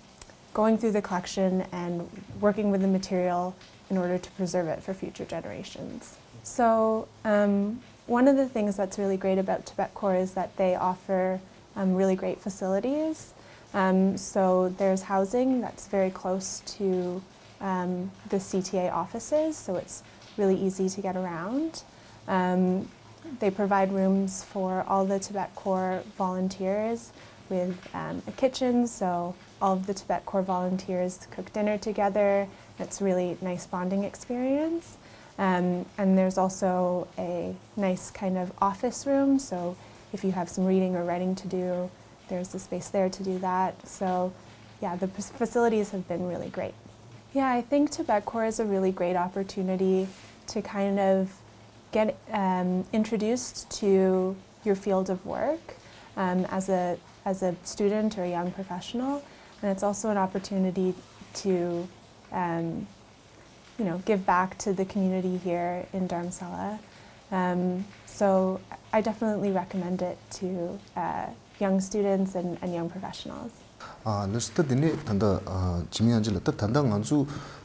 going through the collection and working with the material in order to preserve it for future generations. So, um, one of the things that's really great about Tibet Corps is that they offer um, really great facilities. Um, so there's housing that's very close to um, the C T A offices, so it's really easy to get around. Um, they provide rooms for all the Tibet Corps volunteers with um, a kitchen, so all of the Tibet Corps volunteers cook dinner together. It's a really nice bonding experience. Um, and there's also a nice kind of office room, so if you have some reading or writing to do, there's the space there to do that. So, yeah, the facilities have been really great. Yeah, I think Tibet Corps is a really great opportunity to kind of get um, introduced to your field of work um, as a as a student or a young professional. And it's also an opportunity to, um, you know, give back to the community here in Dharamsala. Um, so I definitely recommend it to uh, young students and, and young professionals. ལགས་སོ། ད་དེ་ནས་ད་ལྟ་འཇིགས་མེད་དབྱངས་ཅན་ལགས། ད་ད་ལྟ་ང་ཚོ་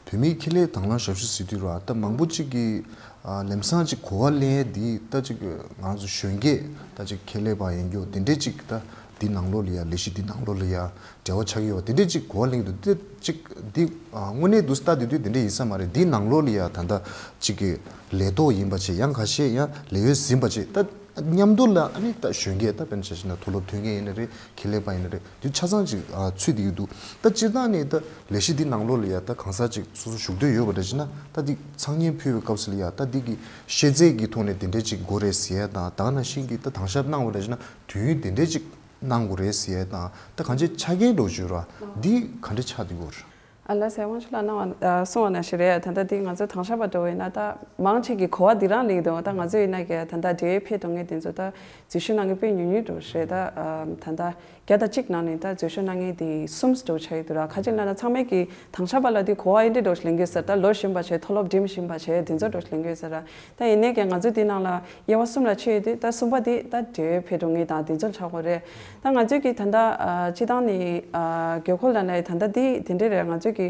བོད་མིའི་ཁེ་ལས་དང་བླངས་ཞབས་ཞུ་ཟེར་དུས་ར། ད་མང་པོ་ཅིག་གིས་ལམ་སང་ཅིག་གོ་བ་ལེན་ཡས་འདི་ད་ཅིག་ང་ཚོ་གཞོན་སྐྱེས་ད་ཅིག་ཁེ་ལས་པ་ཡིན་རྒྱུ་དེ་འདྲས་ཅིག་ད་འདི་ནང་ལོགས་ལ་ཡ་ལས་གཞི་འདི་ནང་ལོགས་ལ་ཡ་འབྲེལ་བ་ཆགས་ཀྱི་ཡོད་པ་དེ་འདྲས་ཅིག་གོ་བ་ལེན་གྱི་འདུག་དེ་ཅིག་འདི་དངོས་གནས་འདུག་ལྟ་དུས་དུས་དེ་འདྲས་ཡིན་ས་མ་རེད། འདི་ནང་ལོགས་ལ་ཡ་ད་ལྟ་ཅིག་གི་ལས་ཐོག་ཡིན་པ་བྱས། ཡང་ཁ་ཤས་ཡང་ལས་འོས་ཟིན་པ་བྱས། ད་མཉམ་དུ་ལ་ཨ་ནི་ད་གཞོན་སྐྱེས་ད་དཔེར་ན་ཆ་བཞག་ན་མཐོ་སློབ་ཐོན་མཁན་ཡིན་ན་རེད། ཁེ་ལས་པ་ཡིན་ན་རེད། དེ་ཆ་ཚང་ཅིག་ཚུད་བསྡད་ཀྱི་འདུག་ད་སྤྱིར་བཏང་ནས་ད་ལས་གཞི་འདི་ནང་ལོགས་ལ་ཡ་ད་གང་ཟག་ཅིག་སོ་སོ་ཞུགས་འདོད་ཡོད་པ་འདྲ་བྱས་ན། ད་འདི་མཚན་སྙན་ཕུལ་བའི་སྐབས་སུ་ལ་ཡ་ད་འདི་གི་ཤེས་ཚད་ཀྱི་ཐོག་ནས་དེ་འདྲས་ཅིག་དགོས་རེད་ཟེར་ཡ་དང་། ད་ག་ནང་བཞིན་གྱི་ད་དྭངས་ཞབས་གནང་བ་འདྲ་བྱས་ན་དུས་ཡུན་དེ་འདྲས་ཅིག་གནང་དགོས་རེད་ཟེར་ཡ་དང་། ད་གང་ཅིའི་ཆ་རྐྱེན་འདྲ་བོ་ཅིག་ཡོད་ར། འདི་ག་འདྲས་ཆགས་བསྡད་ཡོད་རེད། ཨ་ལགས་སེ། དབང་ཕྱུག་ལགས་གནང་བ་གསུངས་པ་ནང་བཞིན་རེད། ད་ལྟ་འདི་ང་ཚོ་དྭངས་ཞབས་པ་འདྲ་བོ་ཡིན་ན་ད་མང་ཆེ་གི་གོ་བ་འདི་རང་ལེན་འདུག་ད་ང་ཚོ་ཡིན་ན་གི་ད་ལྟ་འབྲེལ་ཡོད་ཕེབས་འགྲོ་མཁན་དེ་ཚོ་ད་འཛུལ་ཞུགས་གནང་མཁན་དཔེ་ཉུང་ཉུང་འདྲ་བོ་རེད། ད་ཨམ་ད་ལྟ་བརྒྱ་དང་གཅིག་ནང་ནས་ད་འཛུལ་ཞུགས་གནང་མཁན་དེ་གསུམ་འདྲ་བོ་ཆགས་ཡོད་འདུག་ར། ཁ་ཅིག་ལབ་ན་ཚང་མས་གི་དྭངས་ཞབས་པ་ལ་དེ་གོ་བ་ཨེ་འདྲ་འདྲ་བོ་ཞིག་ལེན་གྱི་ཡོད་ས་རེད། ད་ལོ་གཞོན་པ་བྱས་མཐོ་སློབ་འགྲིམ་བཞིན་པ་བྱས་དེ་ཚོ་འདྲ་བོ་ཞིག་ལེན་གྱི་ཡོད་ས་རེད། ད་ཡིན་ནའི་གི་ང་ཚོ་དེ་ནང་ལ་དབྱེ་བ་གསུམ་ལ་ཕྱེ་ཡོད་དུས། ད་གསུམ་པ་དེ་ད་འབྲེལ་ཡོད་ཕེབས་འགྲོ་མཁན་དང་དེ་ཚོ་ཆགས་ཀྱི་ཡོད་རེད། ད་ང་ཚོས་ཀྱི་ད་ལྟ་ཨ་སྤྱིར་བཏང་ནས་ཨ་དགོས་མཁོ་ལབ་ན་ད་ལྟ་འདི་དེ་འདྲས་རེད། ང་ཚོས་ཀྱི་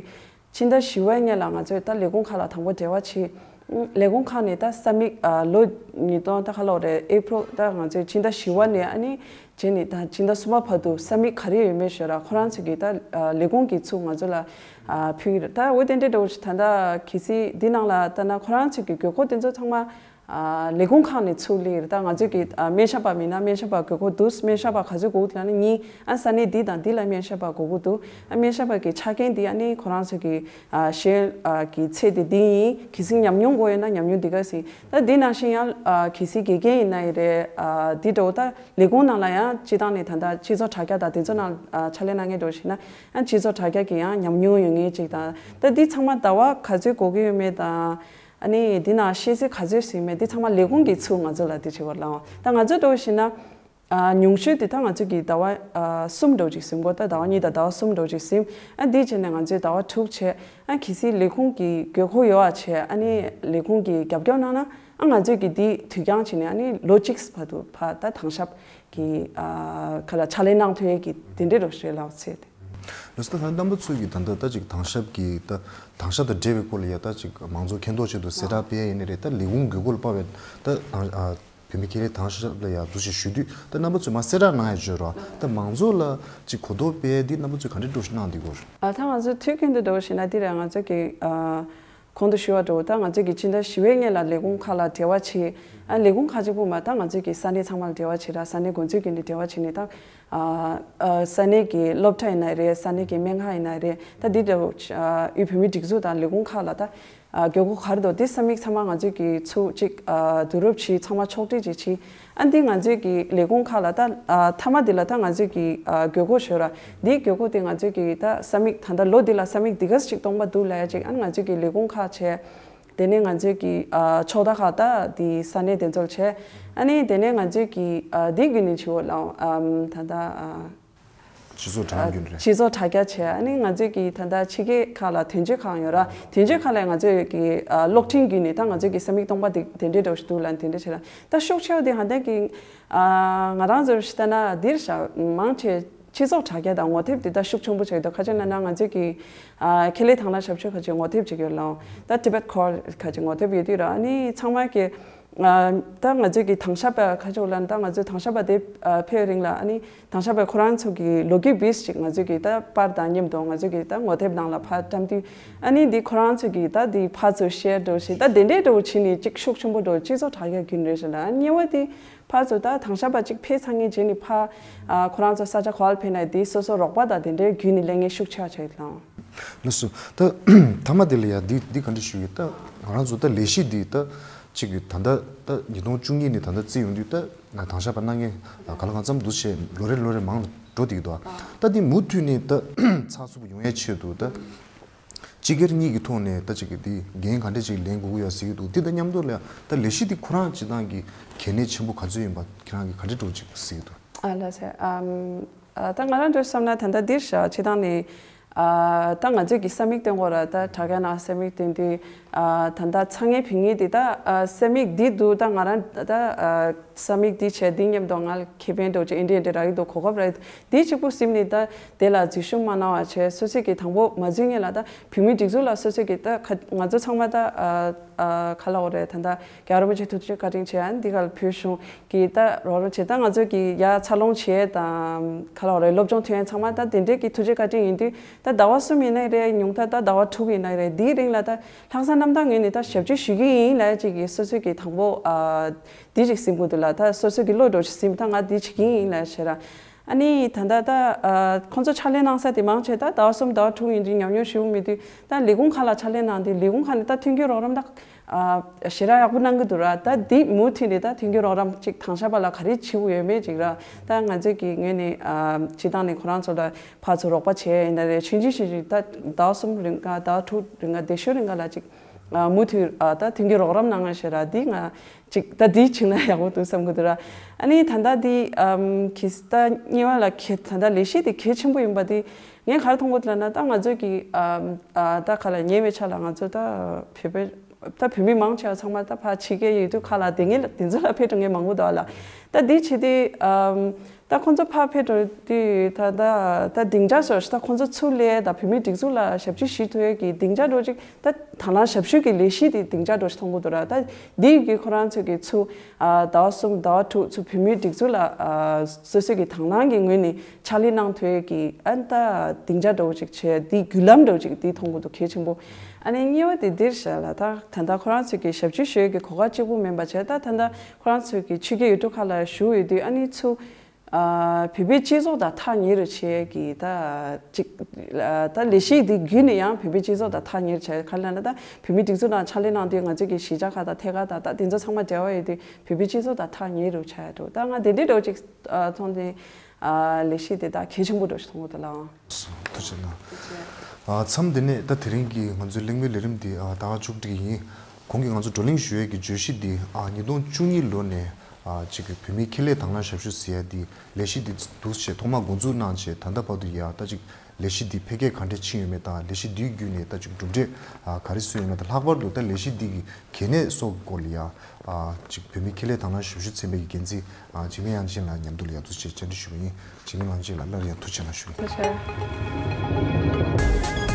ཕྱི་ཟླ་བཞི་པའི་སྔོན་ལ་ང་ཚོས་ད་ལས་ཁུངས་ཁག་ལ་དང་པོ་འབྲེལ་བ་བྱས། ཨ་ལས་ཁུངས་ཁག་ནས་ད་ས་མིག་ཨ་ལོ་ཉིས་སྟོང་ད་ག་ལབ་དགོས་རེད། ཨེ་པྲིལ། ད་ང་ཚོས་ཕྱི་ཟླ་བཞི་པ་ནས་ཨ་ནི་རྗེས་ནས་ད་ཕྱི་ཟླ་གསུམ་པ་བར་དུ་ས་མིག་ག་རེ་ཡོད་མེད་ཞུས་ར། ཁོ་རང་ཚོས་ཀྱི་ད་ཨ་ལས་ཁུངས་ཀྱིས་ཚུར་ང་ཚོ་ལ་ཨ་ཕུལ་གྱི་རེད། ད་འོ་དེ་འདྲས་འདྲ་བོ་ཞིག་ད་ལྟ་གལ་སྲིད་འདི་ནང་ལ་ལྟ་ན་ཁོ་རང་ཚོས་ཀྱི་དགོས་མཁོ་དེ་ཚོ་ཚང་མ་ཨ་ལས་ཁུངས་ཁག་ནས་ཚུར་སླེབས་རེད། ད་ང་ཚོས་ཀྱི་ཨ་སྨན་ཞབས་པ་མིན་ན་སྨན་ཞབས་པ་དགོས་མཁོ་འདུག་སྨན་ཞབས་པ་ག་ཚོད་དགོས་ལབ་ན་གཉིས། ཨ་ས་གནས་འདི་དང་འདི་ལ་སྨན་ཞབས་པ་དགོས་མཁོ་འདུག་ཨ་སྨན་ཞབས་པ་གི་ཆ་རྐྱེན་འདི་ཨ་ནི་ཁོ་རང་ཚོ་གི་ཨ་ཤེས་ཨ་གི་ཚད་དེ་འདི་ཡིན། གལ་སྲིད་ཉམས་མྱོང་དགོས་ཡོད་ན་ཉམས་མྱོང་འདི་ག་ཟིན། ད་འདི་ནང་བཞིན་ཡང་ཨ་གལ་སྲིད་དགེ་རྒན་ཡིན་ན་ཡི་རེད། ཨ་འདི་འདྲ་བོ་ད་ལས་ཁུངས་ནང་ལ་ཡང་སྤྱིར་བཏང་ནས་ད་ལྟ་སྤྱི་ཚོགས་དྲ་རྒྱ་དང་དེ་ཚོ་ནང་ཨ་ཕྱག་ལས་གནང་མཁན་འདྲ་བོ་ཞིག་ན་ཨ་སྤྱི་ཚོགས་དྲ་རྒྱ་གི་ཡང་ཉམས་མྱོང་ཡོད་མཁན་ཅིག་དང་། ད་འདི་ཚང་མ་ཟླ་བ་ག་ཚོད་དགོས་ཀྱི་ཡོད་མེད་དང་། ཨ་ནི་འདི་ན་ཤེས་ཚད་ག་ཚོད་ཟིན་མེད་འདི་ཚང་མ་ལས་ཁུངས་ཀྱིས་ཚུར་ང་ཚོ་ལ་འདི་བྱེད་པ་ལའོ། ད་ང་ཚོ་འདྲ་བོ་ཞིག་ན་ཨ་ཉུང་ཤོས་འདི་ད་ང་ཚོ་གི་ཟླ་བ་ཨ་གསུམ་འདྲ་བོ་ཅིག་ཟིན་གོ། ད་ཟླ་བ་གཉིས་དང་ཟླ་བ་གསུམ་འདྲ་བོ་ཅིག་ཟིན། ཨ་འདི་བྱས་ནས་ང་ཚོས་ཟླ་བ་དྲུག་བྱས། ཨ་གལ་སྲིད་ལས་ཁུངས་ཀྱི་དགོས་མཁོ་ཡོད་པ་བྱས། ཨ་ནི་ལས་ཁུངས་ཀྱིས་རྒྱབ་སྐྱོར་གནང་ན་ཨ་ང་ཚོས་ཀྱི་འདི་དུས་འགྱངས་བྱས་ནས་ཨ་ནི་ལོ་གཅིག་བར་དུ་ཕར་ད་དྭངས་ཞབས་ཀྱི་ཨ་ག་ལ་ཕྱག་ལས་གནང་ཐུབ་ཡས་ཀྱི་དེ་འདྲས་འདྲ་བོ་ཞིག་རེད་ལའོ་ཚེ་དེ། ལགས་སོ། ད་རྣམ་པ་ཚོས་ཀྱི་ད་ལྟ་ད་ཅིག་དྭངས་ཞབས་ཀྱི་ད་དྭངས་ཞབས་དང་འབྲེལ་བའི་སྐོར་ལ་ཡ་ད་ཅིག་མང་ཚོགས་མཁྱེན་རྟོགས་ཆེད་དུ་གསལ་བསྒྲགས་སྤེལ་ཡ་ཡིན་ནི་རེད། ད་ལས་ཁུངས་དགོས་མཁོ་ལ་དཔག་པའི་ད་དྭངས་ཨ་བོད་མི་ཁེ་ལས་དྭངས་ཞབས་ལ་ཡ་འདུ་ཤེས་ཞུ་དུས་ད་རྣམ་པ་ཚོས་མར་གསལ་བསྒྲགས་གནང་ཡ་བརྗོད་རོགས། ད་མང་ཚོགས་ལ་ཅིག་གོ་རྟོགས་སྤེལ་ཡ་འདི་རྣམ་པ་ཚོས་ག་འདྲས་འདྲ་བོ་ཞིག་གནང་བསྡད་ཡོད་རེད། ཨ་ད་ང་ཚོ་དུས་རྒྱུན་དུ་འདྲ་བོ་ཞིག་ན་འདི་རེད། ང་ཚོ་གི་ཨ་གོང་དུ་ཞུས་པ་འདྲ་བོ་ད་ང་ཚོས་ཀྱི་ཕྱི་ཟླ་བཞི་པའི་སྔོན་ལ་ལས་ཁུངས་ཁག་ལ་འབྲེལ་བ་བྱས། ཨ་ལས་ཁུངས་ཁག་གཅིག་པུ་མ་ད་ང་ཚོས་ཀྱི་ས་གནས་ཚང་མ་ལ་འབྲེལ་བ་བྱས་ར། ས་གནས་འགོ་འཛིན་བརྒྱུད་ནས་འབྲེལ་བ་བྱས་ནས་ད་ཨ་ཨ་ས་གནས་ཀྱི་སློབ་གྲྭ་ཡིན་ན་རེད། ས་གནས་ཀྱི་སྨན་ཁང་ཡིན་ན་རེད། ད་འདི་འདྲ་བོ་ཨ་དབུས་བོད་མིའི་སྒྲིག་འཛུགས་དང་ལས་ཁུངས་ཁག་ལ་ད་ཨ་དགོས་མཁོ་ག་རེ་འདུག་འདི་ས་མིག་ཚང་མ་ང་ཚོས་ཀྱི་ཚུར་གཅིག་ཨ་བསྡུ་རུབ་བྱས། ཚང་མ་ཕྱོགས་སྒྲིག་ཅིག་བྱས། ཨ་འདི་ང་ཚོས་ཀྱི་ལས་ཁུངས་ཁག་ལ་ད་ཨ་མཐའ་མ་འདི་ལ་ད་ང་ཚོས་ཀྱི་ཨ་དགོས་མཁོ་ཞུ་ར། འདིའི་དགོས་མཁོ་དེ་ང་ཚོས་ཀྱི་ད་ས་མིག་ད་ལྟ་ལོ་འདི་ལ་ས་མིག་འདི་ག་ཅིག་སྟོང་པ་འདུག་ལབ་ཡ་ཅིག་ཨ་ང་ཚོས་ཀྱི་ལས་ཁུངས་ཁག་བྱས། དེ་ནས་ང་ཚོས་ཀྱི་ཨ་ཕྱོགས་མཐའ་ཁག་ད་དེ་ས་གནས་དེ་ཚོར་བྱས། ཨ་ནི་དེ་ནས་ང་ཚོས་ཀྱི་ཨ་དེ་བརྒྱུད་ནས་བྱེད་འོ་ལའོ། ཨམ་ད་ད་ཨ་སྤྱི་ཚོགས་དྲ་ལམ་བརྒྱུད་ནས་རེད། སྤྱི་ཚོགས་དྲ་རྒྱ་བྱས། ཨ་ནི་ང་ཚོས་ཀྱི་ད་ད་ཕྱི་རྒྱལ་ཁག་ལ་དོན་གཅོད་ཁང་ཡོད་ར། དོན་གཅོད་ཁག་ལ་ང་ཚོས་ཀྱི་ཨ་གློག་འཕྲིན་བརྒྱུད་ནས་ད་ང་ཚོས་ཀྱི་ས་མིག་སྟོང་པ་དེ་དེ་འདྲས་འདྲ་བོ་ཞིག་འདུག་ལབ་དེ་འདྲས་བྱས་ལ། ད་ཤུགས་ཆེ་བ་དེ་ཧ་ད་ཀྱི་ཨ་ང་རང་ཚོར་ཞིག་ལྟ་ན་འདིར་བཞག་མང་ཆེ་སྤྱི་ཚོགས་དྲ་རྒྱ་དང་ངོ་དེབ་དེ་ད་ཤུགས་ཆེན་པོ་ཆགས་འདུག་ཁ་ཅིག་ན་ན་ང་ཚོས་ཀྱི་ཨ་ཁེ་ལས་དང་བླངས་ཞབས་ཞུ་ཁ་ཅིག་ངོ་དེབ་ཅིག་ཡོད་ལའོ། ད་Tibet Call ཁ་ཅིག་ངོ་དེབ་ཡོད་དུས་ར། ཨ་ནི་ཚང་མ་གི་ཨ་ད་ང་ཚོས་ཀྱི་དྭངས་ཞབས་པ་ཁ་ཅིག་ལ་ད་ང་ཚོས་དྭངས་ཞབས་པ་དེ་ཨ་ཕེབས་རིང་ལ་ཨ་ནི་དྭངས་ཞབས་པ་ཁོ་རང་ཚོ་གི་ལོ་རྒྱུས་བིས་ཅིག་ང་ཚོས་ཀྱི་ད་པར་དང་མཉམ་དུ་ང་ཚོས་ཀྱི་ད་ངོ་དེབ་ནང་ལ་ཕར་བཀྲམ་དུས། ཨ་ནི་འདི་ཁོ་རང་ཚོས་ཀྱི་ད་འདི་ཕར་ཚུར་ཤེར་འགྲོ་ཞིག་ད་དེ་འདྲའི་འགྲོ་བྱས་ནས་ཅིག་ཤུགས་ཆེན་པོ་འགྲོ་སྤྱི་ཚོགས་དྲ་རྒྱ་བརྒྱུད་རེད་ཤག་ལ། ཨ་ནི་གཉིས་པ་དེ་ཕར་ཚུར་ད་དྭངས་ཞབས་པ་གཅིག་ཕེབས་ཚར་ངེས་རྗེས་ནས་ཕར་ཨ་ཁོ་རང་ཚོ་ས་ཆ་ག་པར་ཕེབས་ན་དེ་སོ་སོ་རོགས་པ་དང་དེ་འདྲའི་བརྒྱུད་ནས་སླེབས་མཁན་ཤུགས་ཆེ་བ་ཆགས་ཡོད་དང་། ལགས་སོ། ད་མཐའ་མ་དེ་ལ་ཡ་འདི་འདི་ག་འདྲ་ཞུ་ཡོད། ད་ང་རང་ཚོ་ད་ལས་གཞི་འདི་ད་གཅིག་གི་ད་ལྟ་ད་ཉིས་སྟོང་བཅུ་གཉིས་ནས་ད་ལྟ་བརྩིས་ཡོང་དུས་ད་ང་དྭངས་ཞབས་པ་གནང་མཁན་ག་ལ་གང་འཚམ་འདུག་བྱས་ལོ་རེ་ལོ་རེ་མང་རུ་འགྲོ་བསྡད་ཀྱི་འདུག་ད་འདི་མུ་མཐུད་ནས་ད་ཚགས་ཚུད་པོ་ཡོང་ཡའི་ཆེད་དུ་ད། སྤྱི་སྒེར་གཉིས་ཀྱི་ཐོག་ནས་ད་ཅིག་གི་འདི་འགན་ག་འདྲ་ཅིག་ལེན་དགོས་ཀྱི་ཡོད་ཟེར་གྱི་འདུག་འདི་དང་མཉམ་དུ་ལ་ཡང་ད་ལས་གཞི་འདི་ཁོ་རང་སྤྱིར་བཏང་གི་གལ་གནད་ཆེན་པོ་ག་ཚོད་ཡིན་པ་ཁྱེད་རང་གིས་ག་འདྲ་འདྲ་ཅིག་གཟིགས་ཀྱི་འདུག་ཨ་ལགས་སེ། ཨམ་ ཨ། ད་ང་རང་འདྲ་བསམ་ན་ད་ལྟ་འདིར་བཞག་སྤྱིར་བཏང་ནས། ཨ། ད་ང་ཚོས་ཀྱི་ས་མིག་སྟོན་དགོས་ར། ད་དྲ་རྒྱ་ནང་ས་མིག་སྟོན་དུས། ཨ། ད་ལྟ་ཚ་ངའི་བུད་མེད་འདི་ད། ཨ། ས་མིག་འདི་འདུག་ད་ང་རང་ད། ཨ། ས་མིག་འདི་བྱས་འདི་མཉམ་དུ་ང་ལ་ཁེ་ཕན་འདྲ་བོ་ཅིག་ཨེ་འདྲ་ཨེ་འདྲ་རག་གི་འདུག་གོ་སྐབས་རག་གི་འདུག་འདི་གཅིག་པུ་ཟིན་ནས་ད་དེ་ལ་འཛུལ་ཞུགས་མ་གནང་བ་བྱས། སོ་སོས་ཀྱི་དང་པོ་མ་འཛུལ་སྔོན་ལ་ད་བུད་མེད་སྒྲིག་འཛུགས་ལ་སོ་སོས་ཀྱི་ད་ཁ་ང་ཚོ་ཚང་མ་ད། ཨ། ཨ། ག་ལབ་དགོས་རེད། ད་ལྟ་རྒྱལ་བ་རིན་པོ་ཆེ་ཐུགས་རྗེ་བཀའ་དྲིན་ཆེ། ཨ། འདི་ག་ལ་བོད་གཞུང་གི་ད་རོགས་རམ་བྱས། ད་ང་ཚོ་གི་ཡ་འཚར་ལོངས་བྱས་དང་ག་ལབ་དགོས་རེད། སློབ་སྦྱོང་ཐོན་ཡ་ཚང་མ་ད་དེ་འདྲས་ཀྱི་ཐུགས་རྗེ་བཀའ་དྲིན་ཡིན་དུས། ད་ཟླ་བ་གསུམ་ཡིན་ནའི་རེད། ཉུང་མཐའ་ད་ཟླ་བ་དྲུག་ཡིན་ནའི་རེད། འདིའི་རིང་ལ་ད་ལྷག་བསམ་རྣམ་དག་ངོས་ནས་ད་ཞབས་ཕྱི་ཞུ་གི་ཡིན་ལབ་ཅིག་གི་སོ་སོའི་གི་དང་པོ། ཨ། འདི་ཅིག་ཟིན་དགོས་འདུག་ལ། ད་སོ་སོའི་གི་བློ་འདྲ་བོ་ཅིག་ཟིན། ད་ང་འདི་བྱེད་ཀྱི་ཡིན་ལབ་བྱས་ར། ཨ་ནི་ད་ལྟ་ད། ཨ། ཁོང་ཚོ་ཕྱག་ལས་གནང་ས་དེ་མང་ཆེ་ད་ཟླ་བ་གསུམ་ཟླ་བ་དྲུག་ཡིན་དུས་ཉམས་མྱོང་ཞེ་པོ་མེད་དུས། ད་ལས་ཁུངས་ཁག་ལ་ཕྱག་ལས་གནང་དུས་ལས་ཁུངས་ཁག་ནས་ད་མཐུན་རྐྱེན་རོགས་རམ་ད། ཨ། ཞེ་དྲག་ཡག་པོ་གནང་གི་འདུག་ར། ད་འདི་མུ་མཐུད་ནས་ད་མཐུན་རྐྱེན་རོགས་རམ་ཅིག་དང་ཞབས་པ་ལ་ག་རེ་བྱེད་དགོས་ཡོད་མེད་ཅིག་ར། ད་ང་ཚོས་ཀྱི་ངོས་ནས། ཨ། སྤྱིར་བཏང་ནས་ཁོ་རང་ཚོ་ལ་ཕར་ཚུར་རོགས་པ་བྱས་ཡིན་ན་རེད། ཆུང་ཆུང་ཆུང་ཆུང་ད་ཟླ་བ་གསུམ་རིང་ག་ཟླ་བ་དྲུག་རིང་ག་དེ་ཤོས་རིང་ག་ལ་ཅིག་ཨ། མུ་མཐུད། ཨ། ད་མཐུན་རྐྱེན་རོགས་རམ་གནང་ང་ཞེས་ར། འདི་ང་ཅིག་ད་འདི་བྱུང་ན་ཡག་པོ་འདུག་བསམ་གི་འདུག་ར། ཨ་ནི་ད་ལྟ་འདི། ཨམ། གི་ད་གཉིས་པ་ལ་གལ། ད་ལྟ་ལས་གཞི་འདི་གལ་ཆེན་པོ་ཡིན་པ་འདི་ངས་ག་རེ་མཐོང་གི་འདུག་ལབ་ན། ད་ང་ཚོས་ཀྱི། ཨམ། ཨ། ད་ག་ལ་ཉེ་བའི་ཆར་ལ་ང་ཚོ་ད་བོད་པའི། ད་བོད་མི་མང་ཆེ་བ་ཚང་མ་ད་ཕར་ཕྱི་རྒྱལ་ཡུལ་གྲུ་ཁག་ལ་དེ་ངས་དེ་ཚོ་ལ་ཕེབས་འགྲོ་མཁན་མང་པོ་འདུག་ལ། ད་འདི་བྱེད་དུས། ཨམ། ད་ཁོང་ཚོ་ཕར་ཕེབས་འགྲོ་དུས་ད་ད་ད་སྡིངས་ཆ་བཟོ་ཞིག་ད་ཁོང་ཚོ་ཚུར་སླེབས་ད་བོད་མིའི་སྒྲིག་འཛུགས་ལ་ཞབས་ཕྱི་ཞུ་ཐུབ་ཡས་ཀྱི་སྡིངས་ཆ་འདྲ་བོ་ཅིག་ད་དང་བླངས་ཞབས་ཞུ་གི་ལས་གཞི་དེ་སྡིངས་ཆ་འདྲ་བོ་ཞིག་མཐོང་གི་འདུག་ར། ད་འདི་གི་ཁོ་རང་ཚོ་གི་ཚུར། ཨ། ཟླ་བ་གསུམ་ཟླ་བ་དྲུག་ཚུར་བོད་མིའི་སྒྲིག་འཛུགས་ལ། ཨ། སོ་སོ་གི་དང་བླངས་ཀྱི་ངོས་ནས་ཕྱག་ལས་གནང་ཐུབ་ཡས་ཀྱི་ཨ་ད་སྡིངས་ཆ་འདྲ་བོ་ཅིག་བྱས། འདི་བརྒྱུད་ལམ་འདྲ་བོ་ཅིག་འདི་མཐོང་གི་འདུག་གལ་ཆེན་པོ། ཨ་ནི་གཉིས་པ་དེ་འདིར་བཞག་ལ། ད་ད་ལྟ་ཁོ་རང་ཚོས་ཀྱི་ཞབས་ཕྱི་ཞུ་ཡས་ཀྱི་གོ་སྐབས་གཅིག་པུ་མིན་པ་བྱས། ད་ད་ལྟ་ཁོ་རང་ཚོས་ཀྱི་ཕྱི་རྒྱལ་ཡུལ་གྲུ་ཁག་ལ་བཞུགས་ཡོད་དུས། ཨ་ནི་ཚུར། ཨ། བོད་པའི་སྤྱི་ཚོགས་དང་ཐག་ཉེ་རུ་ཆེ་གི་ད་ཅིག་ཨ། ད་ལས་གཞི་འདི་བརྒྱུད་ནས་ཡང་བོད་པའི་སྤྱི་ཚོགས་དང་ཐག་ཉེ་རུ་ཆེ། ག་རེ་ལབ་ན། ད་བོད་མིའི་སྒྲིག་འཛུགས་ནང་ཕྱག་ལས་གནང་དུས་ང་ཚོས་ཀྱི་གཞིས་ཆགས་ཁག་དང་ཐད་ཀར་དང་ད་དེ་ཚོ་ཚང་མ་འབྲེལ་བ་ཡོད་དུས་བོད་པའི་སྤྱི་ཚོགས་དང་ཐག་ཉེ་རུ་ཆགས་འགྲོ། ད་ང་དེ་འདྲའི་འདྲ་བོ་ཅིག་ཨ། མཐོང་དུས། ཨ། ལས་གཞི་དེ་ད་གལ་ཆེན་པོ་འདྲ་བོ་ཞིག་མཐོང་གི་འདུག་ལགས། ཐུགས་རྗེ་གནང་། ཐུགས་རྗེ་ཆེ། ཨ། མཚམས་འདི་ནས་ད་དེ་རིང་གི་ང་ཚོའི་གླེང་མོལ་ལས་རིམ་འདི། ཨ། ད་ག་མཇུག་སྒྲིལ་གྱི་ཡིན། གོང་གི་ང་ཚོ་བགྲོ་གླེང་ཞུ་ཡས་ཀྱི་བརྗོད་གཞི་འདི། ཨ། ཉིས་སྟོང་བཅུ་གཉིས་ལོ་ནས། ཨ། ཅིག་གི་བོད་མིའི་ཁེ་ལས་དང་བླངས་ཞབས་ཞུ་ཟེར་ཡ་འདི་ལས་གཞི་འདི་འདུག་ཅེས་ཐོག་མར་འགོ་འཛུགས་གནང་བྱས། ད་ལྟ་བར་དུ་ཡ་ད་ཅིག་ལས་གཞི་འདི་འཕེལ་རྒྱས་ག་འདྲས་ཕྱིན་ཡོད་མེད་དང་། ལས་གཞི་འདིའི་བརྒྱུད་ནས་ད་ཅིག་གྲུབ་འབྲས། ཨ། ག་རེ་སོན་ཡོད་མེད་དང་། ལྷག་པར་དུ་ད་ལས་གཞི་འདི་གི་གལ་གནད་སོགས་སྐོར་ལ་ཡ། ཨ། ཅིག་བོད་མིའི་ཁེ་ལས་དང་བླངས་ཞབས་ཞུ་ཚན་པའི་འགན་འཛིན། ཨ། འཇིགས་མེད་དབྱངས་ཅན་ལགས་མཉམ་དུ་ལ་ཡ་འདུག་ཅེས་བཅར་འདྲི་ཞུ་བ་ཡིན། འཇིགས་མེད་དབྱངས་ཅན་ལགས་སླར་ཡང་ཐུགས་རྗེ་གནང་ཞུ་གི་ཡིན། ཐུགས་རྗེ་ཆེ།